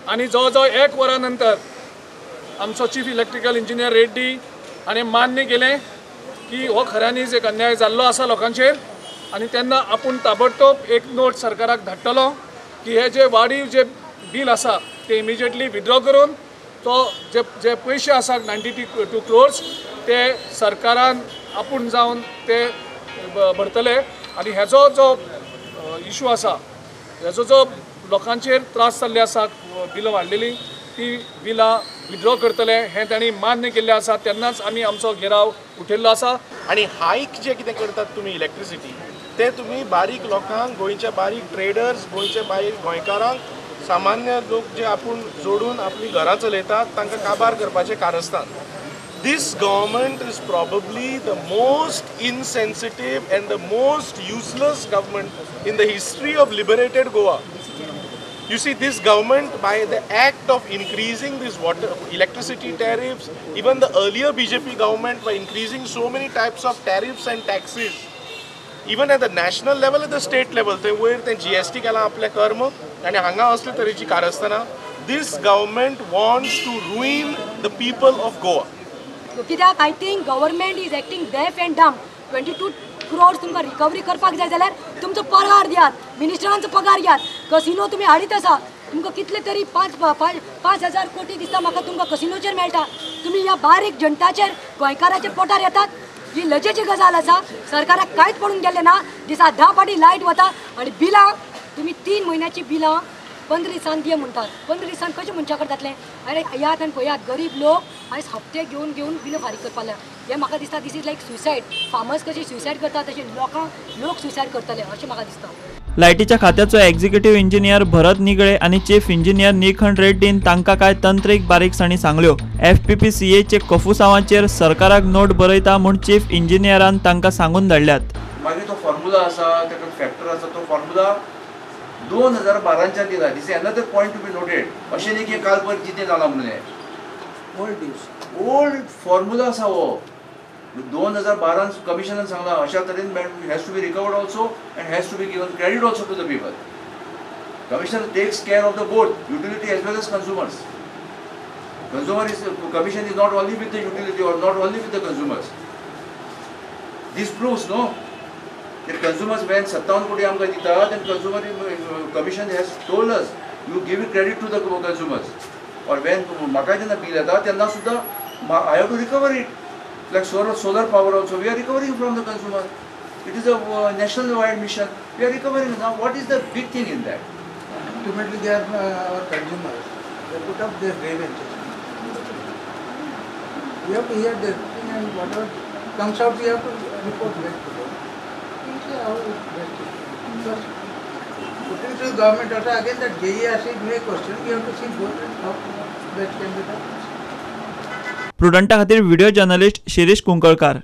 आनी जवळ जवळ एक वरां नंतर आमचो चीफ इलेक्ट्रिकल इंजिनियर रेड्डी हाणें मान्य केलें की हो खऱ्यांनीच एक अन्याय जाल्लो आसा लोकांचेर आनी तेन्ना आपूण ताबडतोब एक नोट सरकाराक धाडटलो की हे जे वाडीव जे बील आसा ते इमिजिएटली विड्रॉ करून तो जे जे पयशे आसात 92 क्रोर्स ते सरकारान आपूण जावन ते भरतले. आनी हेजो जो इशू आसा, हेजो जो लोकांचेर त्रास जाल्ले आसा, बिलां वाडलेली ती बिलां विड्रॉ करतले हें तांणी मान्य केल्लें आसा. तेन्नाच आमी आमचो घेराव उठयल्लो आसा. आनी हायक जे कितें करतात तुमी इलेक्ट्रिसिटी ते तुमी बारीक लोकांक, गोंयच्या बारीक ट्रेडर्स, गोंयच्या बारीक गोंयकारांक, सामान्य लोक जे आपूण जोडून आपली घरां चलयतात तांकां काबार करपाचें कारस्थान. This government is probably the most insensitive and the most useless government in the history of liberated Goa. You see, this government, by the act of increasing this water, electricity tariffs, even the earlier BJP government by increasing so many types of tariffs and taxes, even at the national level, at the state level, they were the GST केला आपले कर्म आनी हांगा असले तरेची कारस्थाना. This government wants to ruin the people of Goa. कित्याक I think government is acting deaf and dumb. 22 crores तुमकां recovery करपाक जाय जाल्यार तुमचो पगार दियात, मिनिस्टरांचो पगार घेयात. कसिनो तुमी हाडीत आसा, तुमकां कितले तरी 5,000 कोटी दिसता म्हाका तुमकां कसिनोचेर मेळटा. तुमी ह्या बारीक जनताचेर, गोंयकाराचेर पोटार येतात. ही लजेची गजाल आसा. सरकाराक कांयच पडून गेल्लें ना. दिसा 10 फावटी लायट वता आनी बिलां तुमी 3 म्हयन्याची बिलां 15 दिसान दिया म्हणटात. 15 दिसान कशें मनशा कडेन जातलें? अरे येयात आनी पळयात, गरीब लोक आयज हप्ते घेवन घेवन बिलां फारीक करपाक लागल्या. हें म्हाका दिसता this is like suicide. Farmers कशे सुसायड करतात तशें लोक सुसायड करतले अशें म्हाका दिसता. लायटीच्या खात्याचो एक्झिक्युटिव्ह इंजिनियर भरत निगळे आनी चीफ इंजिनियर निखंड रेड्डीन तांकां कांय तंत्रीक बारीकसाणी सांगल्यो. FPPCAचे कफुसांवाचेर सरकाराक नोट बरयता म्हूण चीफ इंजिनियरान तांकां सांगून धाडल्यात. मागीर तो फॉर्म्युला आसा, ताका फॅक्टर आसा, तो फॉर्म्युला 2012च्यान दिला. This is another point to be noted. अशें न्ही की काल पयर जितें जालां म्हणून ओल्ड फॉर्म्युला आसा हो. 2012 कमिशनान सांगलां अशा तरेन has to be recovered also and has to be given credit also to the people. Commission takes care of the both utility as well as consumers. Consumer is commission is not only with the utility or not only with the consumers. This proves no that consumers when 57 कोटी आमकां दिता then consumer commission has told us you give credit to the consumers. Or when म्हाका जेन्ना bill येता तेन्ना सुद्दां I have to recover it. Like solar power also, we are recovering from the consumer. It is a national wide mission. We are recovering. Now, what is the big thing in that? Ultimately, they are our consumers. They put up their grievances. We have to hear their thing and whatever comes out, we have to report back to them. We see how it best is. Because putting through government also, again that JERC may question, we have to see both and how best can be done. प्रुडंटा खातीर video journalist Shirish Kunkalkar.